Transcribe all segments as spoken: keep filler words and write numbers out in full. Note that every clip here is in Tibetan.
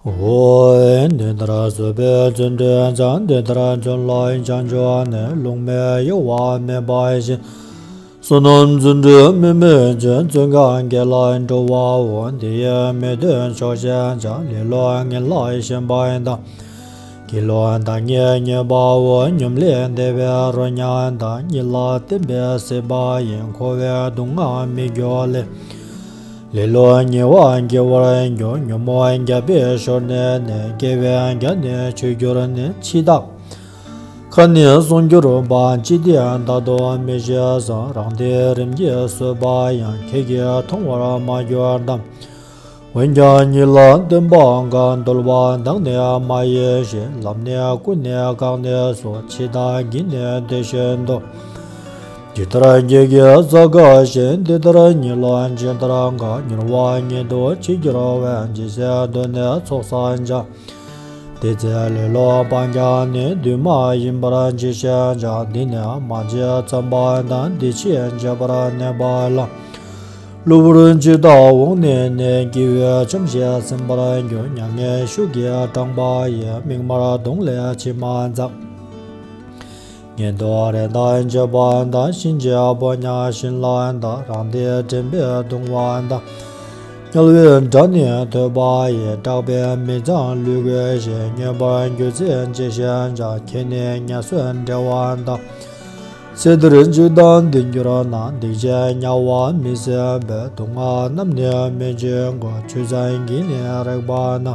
འོ། འདི་ལྟར་བཟོད་པའི་བརྩོན་འགྲུས་བརྩམས། འདི་ལྟར་བརྩོན་ལ་བྱང་ཆུབ་ནི། བླུགས་མེད་གཡོ་བ་མེད་པ་བཞིན། བསོད་ནམས་བརྩོན་འགྲུས་སྨིན་མེད་ཅིང་། བརྩོན་གང་དགེ་ལ་འགྲོ་བའོ། དེ་ཡི་མི་མཐུན་ཕྱོགས་ཞེན་བྱ། ལེ་ལོ་ངན་ལ་ཞེན་པ་དང་། སྒྱིད་ལུག་བདག་ཉིད་བརྙས་པའོ། ཉམས་ལེན་བདེ་བའི་རོ་མྱང་དང་། གཉིད་ལ་བརྟེན་པའི་སྲེད་པ་ཡིས། འཁོར་བའི་སྡུག་བསྔལ་མི་སྐྱོ་ལེ། ལེ་ལོ་ཉེ་བར་སྐྱེ་བར་འགྱུར། ཉོན་མོངས་རྒྱ་བས་ཤོར་ནས་ནི། སྐྱེ་བའི་རྒྱ་ནི་ཆོད་འགྱུར་ནས། འཆི་བདག་ཁ་ནི་སོང་གྱུར་པ། ཅི་སྟེ་བདག་ཏུ་མི་ཤེས་སམ། རང་སྡེ་རིམ་གྱིས་གསོད་པ་ཡང་། ཁྱེད་ཀྱིས་མཐོང་བར་མ་གྱུར་ཏམ། འོན་ཀྱང་གཉིད་ལ་བརྟེན་པ་འགའ། འདུལ་བ་བདག་ནི་མ་ཡིན་ཞེས། ལམ་ནས་ཀུན་ནས་བཀག་ནས་སུ། འཆི་བདག་གིས་ནི་དེ་བཞིན་དུ། ཇི་ལྟར་གྱད་ཀྱི་རྩྭ་འགགས་བཞིན། དེ་ལྟར་གཉིད་ལ་ཇི་ལྟར་འགག། མྱུར་བ་ཉིད་དུ་འཆི་འགྱུར་བས། ཇི་སྲིད་འདོད་ནས་ཚོགས་བསགས་བྱ། དེ་ཚེ་ལེ་ལོ་སྤངས་ཀྱང་ནི། དུས་མ་ཡིན་པར་འཇིགས་ཤེས་བྱ། འདི་ནི་མ་བྱས་བརྩམས་པ་དང་། འདི་ཕྱིར་བྱེད་པར་ནུས་པ་ལ། གློ་བུར་འཆི་བདག་འོངས་ནས་ནི། སྐྱེ་བོའི་ཁྱིམ་ཞིག་ཟིན་པར་འགྱུར། མྱ་ངན་ཤུགས་ཀྱིས་དྲངས་པ་ཡིས། མིག་དམར་གདོང་ལས་མཆི་མ་འཛག། ངན་སྡུག་རེ་དང་བཅས་པ་དང་། གཤིན་རྗེའི་ཕོ་ཉ་བཞིན་ལ་བལྟ། རང་སྡེ་འདྲེན་པས་གདུང་བ་དང་། དམྱལ་བའི་དགྲ་ནི་ཐོས་པ་ཡིས། སྐྲག་པས་མི་གཙང་ལུས་གོས་ཤིང་། མྱོས་པར་འགྱུར་ཚེ་འཇིགས་ཤེས་བྱ། ཁྱེད་ནི་ངལ་གསོས་བདེ་བ་དང་། ཚེ་འདིར་འཇིགས་དང་ལྡན་གྱུར་ན། སྡིག་ཅན་དམྱལ་བ་མི་བཟད་པའི། སྡུག་བསྔལ་རྣམས་ནི་སྨོས་ཅི་དགོས། ཆུད་ཟན་གྱིས་ནི་རེག་པ་ན།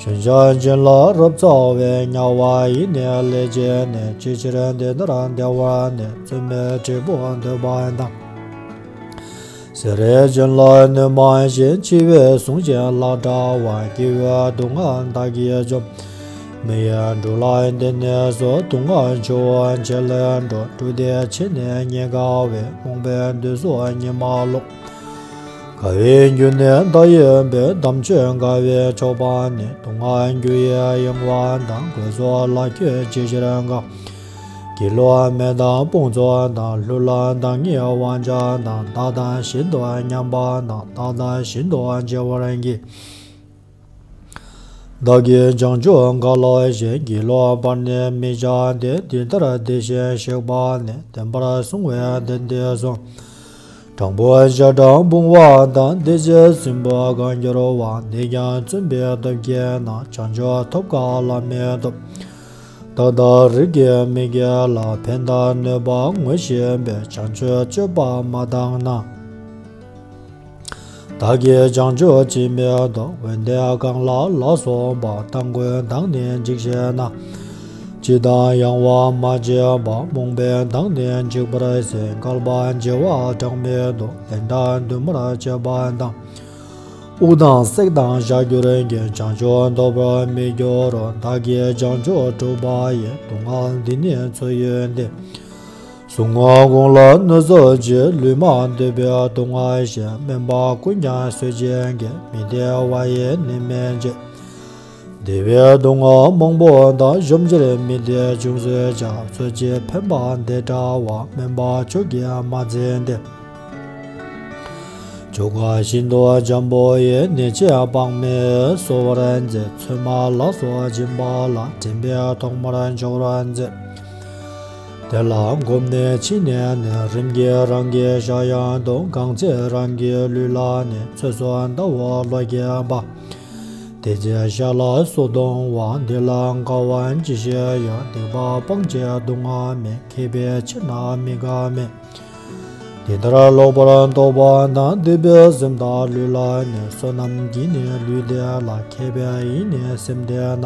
གཞན་ཅག་སྦྱིན་ལ་རབ་འཚལ་བའི། དམྱལ་བ་ཡི་ནི་ལས་བྱས་ནས། ཅི་ཕྱིར་འདི་ལྟར་བདེ་བར་གནས། བརྩོན་མེད་འབྲས་བུ་འདོད་པ་དང་། བསེ་རུའི་སྦྱིན་ལ་ནུས་མང་ཞིང་། འཆི་བས་བཟུང་ཞིང་ལག་བྲལ་བ། སྐྱེ་བོའི་སྡུག་བསྔལ་བདག་གིས་འཇོམས། མི་ཡི་འབྲུག་ལ་བརྟེན་ནས་སུ། སྡུག་བསྔལ་ཆུ་བོ་བྱེ་ལས་འགྲོ། བཀྲུས་ཏེ་ཕྱིས་ནི་རྙེད་དཀའ་བའི། རྨོངས་པའི་འདོད་གཟུགས་ཉི་མ་ལོ། དགའ་བའི་རྒྱུ་ནི་བདག་ཡིན་པས། དམ་ཆོས་དགའ་བའི་མཆོད་པ་ནི། སྡུག་བསྔལ་རྒྱུ་ཡི་གཡེང་བ་དང་། གོས་སོགས་ལ་ཁྱོད་ཅི་ཕྱིར་དགའ། སྒྱིད་ལུག་མེ་དང་དཔུང་ཚོགས་དང་། ལྷུ་ལག་བདག་ཉིད་དབང་ཆ་དང་། བདག་དང་བཞིན་དུ་མཉམ་པ་དང་། བདག་དང་བཞིན་དུ་བརྗེ་བར་བགྱི། བདག་གིས་བྱང་ཆུབ་ག་ལ་ཞིག། སྒྱིད་ལུག་པར་ནི་མི་བྱ་སྟེ། འདི་ལྟར་དེ་བཞིན་གཤེགས་པ་ནི། བདེན་པར་གསུངས་པའི་བདེན་བདེན་གསུངས། དྲང་པོ་ཤ་ཁྲག་ཕུང་བ་དང་། དེ་ཕྱིར་སྲིན་བུ་གང་གྱུར་པ། འདིས་ཀྱང་བཙུན་པའི་སྟོབས་ཀྱིས་ན། བྱང་ཆུབ་ཐོབ་དཀའ་ལ་མི་ཐོབ། བདག་དང་རིགས་ཀྱི་མི་དགེ་ལ། ཕན་དང་གནོད་པ་ངོ་ཤེས་པའི། བྱང་ཆུབ་སྤྱོད་པ་མ་བཏང་ན། བདག་གིས་བྱང་ཆུབ་ཅིས་མི་ཐོབ། འོན་ཏེ་གང་ལ་ལག་སོགས་པ། རྟ་མགོས་བདག་ནི་འཇིགས་ཤེས་ན། སྤྱི་དང་ཡང་བ་མ་བྱས་པ། རྨོངས་པས་བདག་ནི་འཇིགས་པར་བྱེད། བསྐལ་པ་བྱེ་བ་གྲངས་མེད་དུ། ལན་གྲངས་བདུན་མར་བྱེད་པ་དང་། དབུགས་དང་བསྲེགས་དང་བཞག་གྱུར་ཀྱང་། བྱང་ཆུབ་ཐོབ་པར་མི་འགྱུར་རོ། བདག་གིས་བྱང་ཆུབ་བསྒྲུབས་པ་ཡིས། སྡུག་བསྔལ་འདི་ནི་ཚོད་ཡོད་དེ། གཟུགས་བརྙན་གོང་ལ་གནོད་བསམ་བྱེད། ལུས་མ་འདོད་པའི་སྡུག་བསྔལ་ཞིག། སྨན་པ་ཀུན་ཀྱང་གསོད་བྱེད་ཀྱི། མི་བདེ་བ་ཡི་ནད་མེད་ཅིག། བདེ་བའི་སྡུག་བསྔལ་མང་པོ་དང་། གཞོམ་ཕྱིར་མི་བདེ་ཅུང་ཟད་ཀྱང་། གསོད་བྱེད་ཕན་པ་འདི་འདྲ་བ། སྨན་པ་མཆོག་གིས་མ་མཛད་དེ། ཆོ་ག་ཤིན་ཏུ་འཇམ་པོ་ཡིས། ནད་མཆེད་དཔག་མེད་གསོ་བར་མཛད། ཚོད་མ་ལ་སོགས་སྦྱིན་པ་ལ། དྲན་པས་ཐོག་མར་འཇོག་པར་མཛད། དེ་ལ་བསྒོམས་ནས་ཕྱིས་ནས་ནི། རིམ་གྱིས་རང་གི་ཤ་ཡང་དུ། གང་ཚེ་རང་གི་ལུས་ལ་ནི། ཚོད་སོང་ཟླ་བོ་ལོ་བརྒྱའི་བར། དེ་ཚེ་ཤ་ལ་སོགས་གཏོང་བ། འདི་ལ་དགའ་བ་ཅི་ཞིག་ཡོད། སྡིག་པ་སྤང་བྱའི་སྡུག་བསྔལ་མེད། མཁས་པའི་ཕྱིར་ན་མི་དགའ་མེད། འདི་ལྟར་ལོག་པར་རྟོག་པ་དང་། སྡིག་པའི་སེམས་དག་ལུས་ལ་ནི། བསོད་ནམས་ཀྱིས་ནི་ལུས་བདེ་ལ། མཁས་པའི་ཡིད་ནི་སེམས་བདེ་ན།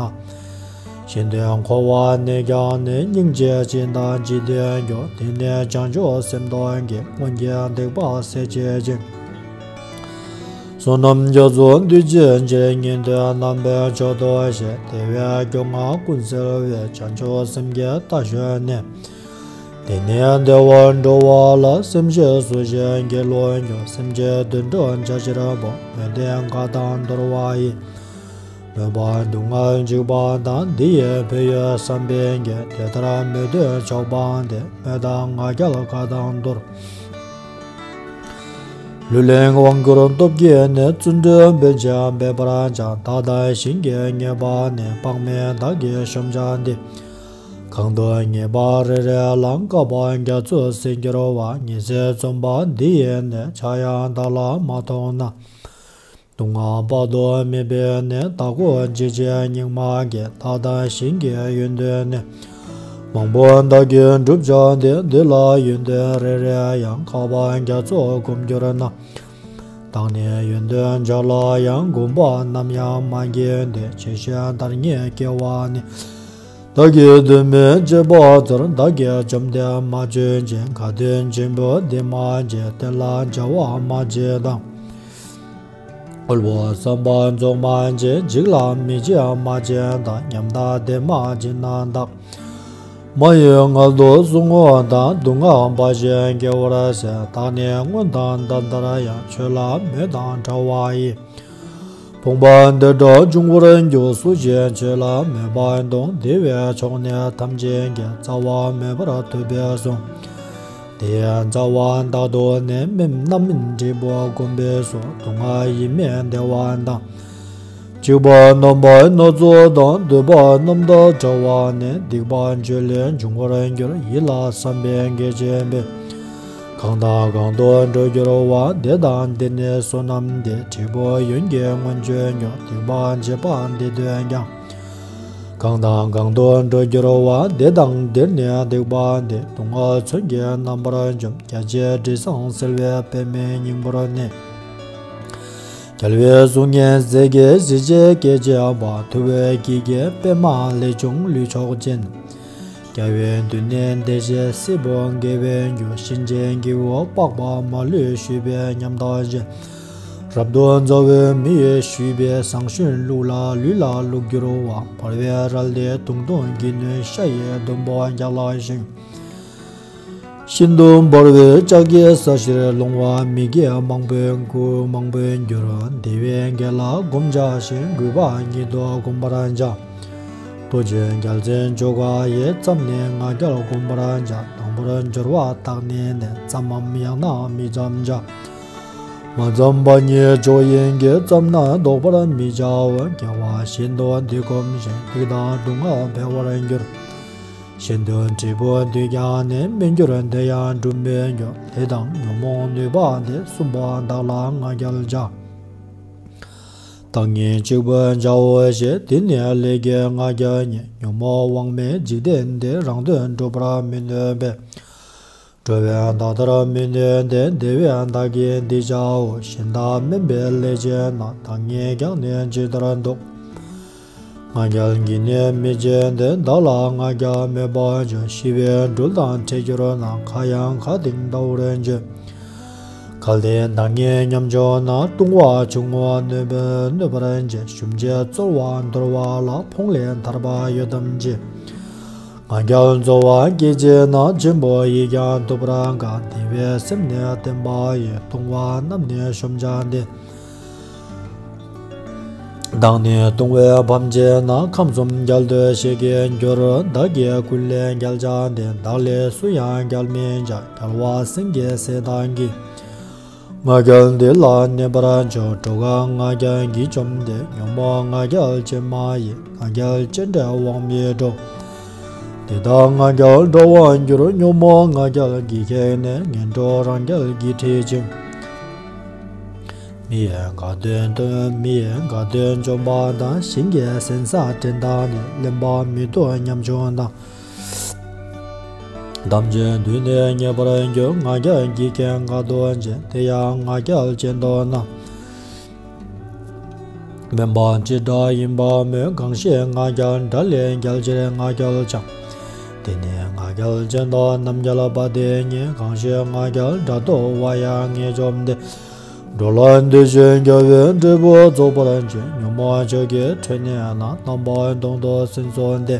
གཞན་དོན་འཁོར་བ་ནས་ཀྱང་ནི། སྙིང་རྗེ་ཅན་དང་འཇིག་རྟེན་མགོན། དེ་ནི་བྱང་ཆུབ་སེམས་སྟོང་གིས། སྔོན་གྱི་སྡིག་པ་སེལ་བྱེད་ཅིང་། བསོད་ནམས་རྒྱ་མཚོ་འདུས་བྱས་ཕྱིར། ཉན་ཐོས་རྣམ་པའི་མཆོག་ཏུ་བཤད། དེ་བས་སྐྱོ་ངལ་ཀུན་སེལ་བའི། བྱང་ཆུབ་སེམས་ཀྱི་རྟ་ཞོན་ནས། དེ་ནས་བདེ་བར་འགྲོ་བ་ལ། སེམས་ཤེས་སུ་ཞིག་དགེ་ལུགས་འགྱུར། སེམས་ཅན་དུད་འགྲོ་བྱ་ཕྱིར་འབོད། མོས་ལྡན་དགའ་དང་འདོར་བ་ཡི། མོས་པ་སྡུག་བསྔལ་འཇིགས་པ་དང་། འདི་ཡི་ཕན་ཡོན་བསམ་པའི་གྱིས། དེ་ལྟར་མོས་ལྡན་མཆོག་སྤངས་ཏེ། སྨོད་དང་ང་རྒྱལ་དགའ་དང་འདོར། ལུས་ལེན་དབང་བསྒྱུར་སྟོབས་ཀྱིས་ནི། བརྩོན་འགྲུས་འབེན་ཆེན་འབད་པར་བྱ། བདག་དང་གཞན་གྱིས་ཉེས་པ་ནི། དཔག་མེད་བདག་གིས་བཤུམས་བྱ་སྟེ། གང་དུ་ཉེས་པ་རེ་རེ་ལ། བསྐལ་པ་རྒྱ་མཚོའི་ཟེར་འགྱུར་བ། ཉི་ཚེ་བརྩོན་པ་འདི་ཡིས་ནི། ཕྱྭ་གཡང་བདག་ལ་མ་ཐོབ་ན། སྡུག་བསྔལ་དཔག་ཏུ་མེད་པས་ནི། བདག་གོ་འཇིགས་བྱེད་སྙིགས་མ་གིས། བདག་དང་གཞན་གྱི་ཡོན་ཏན་ནི། མང་པོ་བདག་གིས་བསྒྲུབ་བྱ་སྟེ། འདི་ལ་ཡོན་ཏན་རེ་རེ་ཡང་། བསྐལ་པ་རྒྱ་མཚོ་བསྒོམ་གྱུར་ན། བདག་ནི་ཡོན་ཏན་བརྒྱ་ལ་ཡང་། གོམས་པ་ནམ་ཡང་མ་སྐྱེས་ཏེ། ཇི་ཞིག་བདག་ཉིད་སྐྱེ་བ་ནི། བདག་གི་དོན་མེད་བྱེད་པ་ཚོར། བདག་གིས་བཅོམ་ལྡན་མ་བྱོན་ཅིག། ཁ་ཏོན་ཆེན་པོ་འདི་མ་བྱེད། བསྟན་ལ་བྱ་བ་མ་བྱེད་དང་། དབུལ་པོའི་བསམ་པ་རྫོགས་མ་བྱེད། འཇིག་ལ་མི་བྱེད་མ་བྱེད་དང་། ཉམ་ཐག་དེ་མ་བྱིན་ན་བདག། མ་ཡི་མངལ་དུ་སོང་ངོ་དང་། སྡུག་བསྔལ་འབའ་ཞིག་སྐྱེ་བར་ཟད། བདག་ནི་སྔོན་དང་ད་ལྟར་ཡང་། ཆོས་ལ་མོས་དང་བྲལ་བ་ཡི། ཕོངས་པ་འདི་འདྲ་འབྱུང་བར་འགྱུར། སུ་ཞིག་ཆོས་ལ་མོས་པ་དང་། དེ་བས་མཆོག་ནི་ཐམས་ཅད་ཀྱི། རྩ་བ་མེད་པར་ཐོབ་པས་གསུངས། དེ་ཡང་རྩ་བ་དག་ཏུ་ནི། མི་རྣམ་སྨིན་འབྲས་བུ་བསྒོམས་པས་སོ། སྡུག་བསྔལ་ཡིད་མི་བདེ་བ་དང་། འཇིགས་པ་རྣམ་པ་སྣ་ཚོགས་དང་། འདོད་པ་རྣམ་དག་བྲལ་བ་ནི། སྡིག་པ་བཅུ་ལས་འབྱུང་བར་འགྱུར། ཡིད་ལ་བསམ་པས་འགེགས་བྱེད་པའི། གང་དང་གང་དུ་འགྲོ་འགྱུར་བ། དེ་དང་དེར་ནི་བསོད་ནམས་འདི། འབྲས་བུ་ཡོན་གྱི་སྔོན་བྱོན་འགྱུར། སྡིག་པ་བྱེད་པ་འདི་འདོད་ཀྱང་། གང་དང་གང་དུ་འགྲོ་འགྱུར་བ། དེ་དང་དེར་ནི་སྡིག་པ་འདི། སྡུག་བསྔལ་མཚོན་གྱིས་རྣམ་པར་འཇོམས། རྒྱ་ཆེའི་དྲི་བཟང་བསིལ་བའི། པདྨའི་སྙིང་པོར་ནི། རྒྱལ་བའི་གཟུགས་བརྙན་ཟས་ཀྱི་གཟི་བརྗིད་སྐད་ཅན་པ། ཐུ་བའི་དཀྱིལ་གྱི་པདྨ་ལས་བྱུང་ལུས་མཆོག་ཅན། རྒྱལ་བའི་མདུན་ནས་འདི་ཞེས་སྲིད་པོ་འགེབས་པའི་རྒྱུ། གཤིན་རྗེའི་སྐྱེ་བོ་པགས་པ་མ་ལུས་བཤུས་པའི་ཉམ་ཐག་ཅན། རབ་ཏུ་མཛའ་བོའི་མི་ཡིས་བཤུས་པའི། བཟང་ཞུན་བླུགས་ལ་ལུས་ལ་བླུགས་གྱུར་པ། འབར་བའི་རལ་གྲི་དུང་དུ་གྱིས་ནོན། ཤ་ཡི་དུམ་བུ་རྒྱ་ལ་ཞིང་། ཤིན་ཏུ་འབར་བའི་ལྕགས་ཀྱུས་ས་གཞིར་ལྷུང་བ། མི་བརྒྱ་མང་པོའི་སྐུ་མང་པོར་འགྱུར། བདེ་བའི་དགེ་ལ་བསྒོམ་བྱ་ཞིང་། གུས་པ་ཉིད་དུ་བསྒོམ་པར་བྱ། ལྟོ་འཕྱེ་རྒྱལ་མཚན་མཆོག་དགའ་ཡི། ཙམ་ནས་ང་རྒྱལ་བསྒོམ་པར་བྱ། དང་པོར་སྦྱོར་བ་དག་ནི་ནི། ཙམ་མམ་ཡང་ན་མི་ཙམ་བྱ། མ་ཙམ་པ་ཉིད་མཆོག་ཡིན་གྱི། ཙམ་ན་ལྡོག་པར་མི་བྱའོ། དགེ་བ་གཞན་དུ་འདི་བསྒོམ་ཞིང་། སྡིག་དང་སྡུག་བསྔལ་འཕེལ་བར་འགྱུར། གཞན་དུ་འབྲས་བུ་འདོད་ཀྱང་ནི། སྨོན་གྱུར་དེ་ཡང་འགྲུབ་མི་འགྱུར། ལས་དང་ཉོན་མོངས་གནོད་པ་འདི། གསུམ་པོ་དག་ལ་ང་རྒྱལ་བྱ། བདག་ཉིད་གཅིག་པུར་བྱའོ་ཞེས། དེ་ནི་ལས་ཀྱི་ང་རྒྱལ་ཉིད། ཉོན་མོངས་དབང་མེད་འཇིག་རྟེན་འདི། རང་དོན་སྒྲུབ་པར་མི་ནུས་པས། འགྲོ་བའི་བདག་ལྟར་མི་ནུས་ཏེ། དེ་བས་བདག་གིས་འདི་བྱའོ། གཞན་དག་དམན་པའི་ལས་བྱེད་ན། བདག་ཉིད་ཀྱང་ནི་ཇི་ལྟར་འདུག་ང་རྒྱལ་གྱིས་ནི་མི་བྱེད་དེ། བདག་ལ་ང་རྒྱལ་མོས་པ་ཅན། ཤི་བའི་སྦྲུལ་དང་འཕྲད་གྱུར་ན། ཁ་ཡང་ཁ་གདེངས་ལྟ་བུར་བྱེད། གལ་ཏེ་བདག་ཉིད་ཉམ་ཆུང་ན། ལྟུང་བ་ཆུང་ངུ་གནོད་པ་གནོད་པར་བྱེད། ཞུམ་བྱེད་རྩོལ་བ་འདོར་བ་ལ། ཕོངས་ལས་ཐར་པ་ཡོད་དམ་ཅི། ང་རྒྱལ་རྩོལ་བ་སྐྱེད་བྱེད་ན། ཆེན་པོ་ཡིས་ཀྱང་ཐུབ་པར་དཀའ། དེ་བས་སེམས་ནི་བརྟན་པ་ཡིས། ལྟུང་བ་རྣམས་ནི་ཞུམ་བྱ་སྟེ། བདག་ནི་ལྟུང་བའི་ཕམ་བྱེད་ན། ཁམས་གསུམ་རྒྱལ་དུ་བྱེད་ཀྱི་འགྱུར། བདག་གིས་ཀུན་ལས་རྒྱལ་བྱ་སྟེ། བདག་ལས་སུ་ཡང་རྒྱལ་མི་བྱ། རྒྱལ་བ་སེང་གེའི་སྲས་དག་གིས། ང་རྒྱལ་འདི་ལ་གནས་པར་འགྱུར། གྲོ་ག་ང་རྒྱལ་གྱིས་བཅོམ་སྟེ། ཉོན་མོངས་ང་རྒྱལ་ཅན་མ་ཡིན། ང་རྒྱལ་ཅན་འདྲ་དབང་མེད་འགྲོ། དེ་དག་ང་རྒྱལ་འགྲོ་བར་འགྱུར། ཉོན་མོངས་ང་རྒྱལ་གྱིས་ཁེངས་ནས། ངན་འགྲོ་རང་རྒྱལ་གྱིས་ཁྲིད་ཅིང་། མི་ཡི་དགའ་སྟོན་སྟོན། མི་ཡི་དགའ་སྟོན་བཅོམ་པ་དང་། གཞན་གྱི་གཟན་ས་བྲན་དང་ནི། གླེན་པ་མི་སྡུག་ཉམ་ཆུང་དང་། དམ་ཅན་དུས་ནི་ཉེས་པར་འགྱུར། ང་རྒྱལ་གྱིས་ཁེངས་དཀའ་ཐུབ་ཅིང་། དེ་ཡང་ང་རྒྱལ་ཅན་དུ་སྣང་། དམན་པ་ཅི་འདྲ་ཡིན་པ་སྨོས། གང་ཞིག་ང་རྒྱལ་དགྲ་ལས་རྒྱལ། ཕྱིར་ང་རྒྱལ་བྱང་། དེ་ནི་ང་རྒྱལ་ཅན་དུ་རྣམ་རྒྱལ་བ། དེ་ཉིད་གང་ཞིག་ང་རྒྱལ་དགྲ་ཐོབ་པ་ཡང་ངས་བཅོམ་སྟེ། འགྲོ་ལ་འདི་བཞིན་རྒྱལ་བའི་འབྲས་བུ་རྫོགས་པར་བྱེད། ཉོན་མོངས་ཕྱོགས་ཀྱི་ཁྲོད་ནས་ན། རྣམ་པ་སྟོང་དུ་སེམས་བཟུང་སྟེ།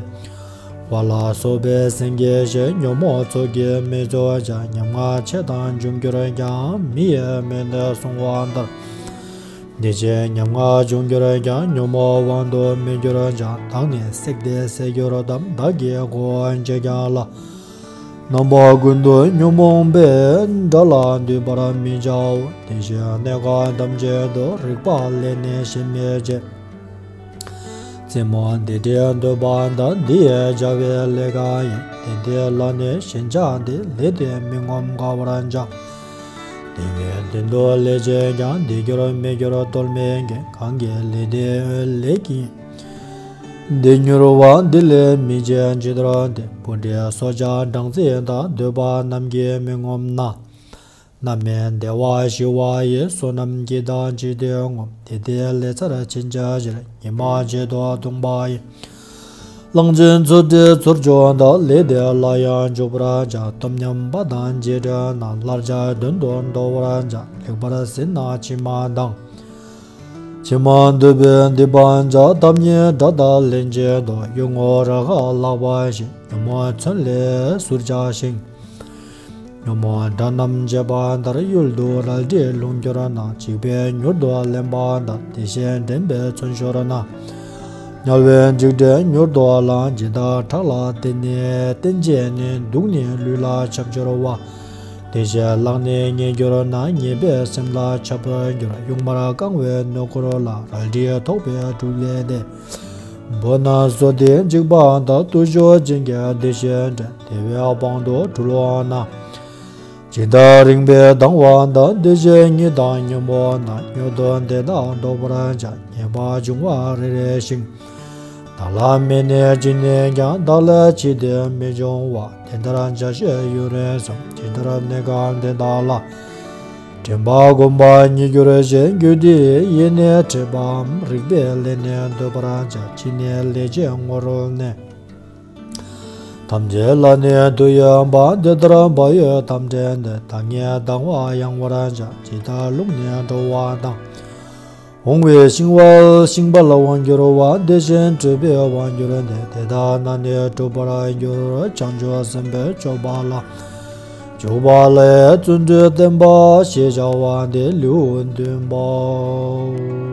ཝ་ལ་སོགས་པའི་སེང་གེ་བཞིན། ཉོན་མོངས་ཚོགས་ཀྱིས་མི་ཚུགས་ཀྱང་། ཉམ་ང་ཆེ་དང་འབྱུང་གྱུར་ཀྱང་། མི་ཡི་སྨོན་དེ་བསྲུང་བ་ལྟར། འདི་ཕྱིར་ཉམ་ང་འབྱུང་གྱུར་ཀྱང་། ཉོན་མོངས་དབང་དུ་མི་འགྱུར་ཀྱང་། བདག་ནི་བསྲེགས་ཏེ་བསད་གྱུར་ཏམ། བདག་གིས་ཁོ་བོ་འབྱེད་ཀྱང་སླ། རྣམ་པ་ཀུན་ཏུ་ཉོན་མོངས་པའི། དགྲ་ལ་འདུད་པར་མི་བྱའོ། དེ་བཞིན་གནས་སྐབས་ཐམས་ཅད་དུ། རིག་པ་ལས་ནི་གཞན་མི་བྱེད། རྩེ་མོ་འདི་འདྲའི་འདོད་པ་དག་འདི་ཡིས་བྱ་བའི་ལས་གང་ཡིན། དེ་འདི་ལ་ནི་ཞེན་ཆགས་འདི། ལས་འདི་མི་ངོམས་དགའ་བར་བྱ། དེ་བས་དོན་དུ་ལས་བྱས་ཀྱང་། དེ་འགྱུར་མི་འགྱུར་གདོད་མའི་རྒྱན། གང་གིས་ལས་འདི་འོས་ལས་ཀྱི། འདི་མྱུར་བ་འདི་ལས་མི་བྱེད་ཇི་ལྟར་འདས། སྤུ་གྲིའི་སོ་བྱ་སྦྲང་རྩི་དག་འདོད་པ་རྣམས་ཀྱིས་མི་ངོམས་ན། རྣམ་སྨིན་བདེ་བ་ཞི་བ་ཡི། བསོད་ནམས་ཀྱིས་བདག་ཅི་སྟེ་ངོམས། དེ་དེ་ལས་ཚར་ཕྱིན་བྱ་ཕྱིར། ཉི་མ་བྱེད་དོ་གདུང་བ་ཡི། གླང་ཆེན་ཚུལ་འདི་ཚུར་འཇོག་དང་། ལས་དེ་སླར་ཡང་འཇོག་པར་བྱ། སྟོབས་ཉམས་པ་དང་རྗེས་འབྲེལ་ན། སླར་བྱ་དོན་དུ་འགྲོ་བར་བྱ། ལེགས་པར་ཟིན་ན་ཕྱི་མ་དང་། ཕྱི་མ་འདོད་པའི་སྡིག་པ་བྱ། ཐབས་ཉིད་དགྲ་དང་ལན་ཅན་དུ། གཡུལ་ངོ་ར་ཁ་ལག་པ་བཞིན། ཉོན་མོངས་མཚོན་ལས་གཟུར་བྱ་ཞིང་། ཉོན་མོངས་དགྲ་རྣམས་བྱེད་པ་ལྟར། གཡུལ་དུ་རལ་གྲིས་ལྷུང་གྱུར་ན། འཇིགས་པས་མྱུར་དུ་བརླན་པ་དང་། དེ་བཞིན་འདྲེན་པས་མཚོན་ཤོར་ན། དམྱལ་བའི་འཇིགས་བྲལ་མྱུར་དུ་བླང་། ཇི་ལྟར་ཁྲག་ལ་བརྟེན་ནས་བརྟེན་བྱས་ནས། དུག་ནི་ལུས་ལ་ཁྱབ་འགྱུར་བ། དེ་བཞིན་གླགས་ནི་རྙེད་གྱུར་ན། ཉེས་པས་སེམས་ལ་ཁྱབ་འགྱུར། གཡུང་དམར་བཀང་བའི་སྣོད་ཁུར་ལ། རལ་གྲིས་ཐོགས་པའི་སྒྲུབ་ལས་འདས། འབུ་སྣ་ཚོགས་དེ་འཇིགས་པ་དག་བརྟུལ་ཞུགས་ཅན་གྱི་དེ་བཞིན་འདྲ། དེ་བས་དཔང་དུ་གྲུལ་བ་ན། ཇི་ལྟར་རིངས་པའི་སྡང་བ་དག་དེ་བཞིན་ཉིད་དང་ཉོན་མོངས་རྣམས། མྱུར་དུ་དེ་དག་བཟློག་པར་བྱ། ཉེས་པ་འབྱུང་བ་རེ་རེ་ཞིང་། བདག་ལ་མེད་ནས་ཅི་ནས་ཀྱང་། བདག་ལས་ཕྱིར་དེ་མི་འབྱུང་བ། དེ་ལྟར་བྱ་ཕྱིར་ཡུན་རིང་སོང་། ཇི་ལྟར་གནས་སྐབས་འདི་དག་ལ། དྲན་པ་སྒོམ་པ་ཉིད་གྱུར་ཅིང་། རྒྱུད་སྡེ་ཡི་ནི་ཁྲིད་པའམ། རིག་པའི་ལས་ནི་འདོད་པར་བྱ། ཕྱིས་ནི་ལས་ཀྱི་ངོ་བོར་གནས། ཐམས་ཅད་ལ་ནི་དུ་ཡོད་པ། འདི་ལྟར་བག་ཡོད་ཐམས་ཅད་འདི། བདག་ཉིད་སྡང་བ་ཡང་བར་བྱ། ཇི་ལྟར་རླུང་ནི་འགྲོ་བ་དང་། འོང་བའི་ཤིང་བལ་ཤིང་བལ་དབང་གྱུར་པ། དེ་བཞིན་སྤྲོས་པའི་དབང་གྱུར་ཏེ། དེ་དག་རྣམས་ནི་འགྲུབ་པར་འགྱུར། བྱང་ཆུབ་སེམས་དཔའི་སྤྱོད་པ་ལ། འཇུག་པ་ལ་བརྩོན་འགྲུས་བསྟེན་པ་ཞེས་བྱ་བ་འདི་ལེའུ་བདུན་པའོ།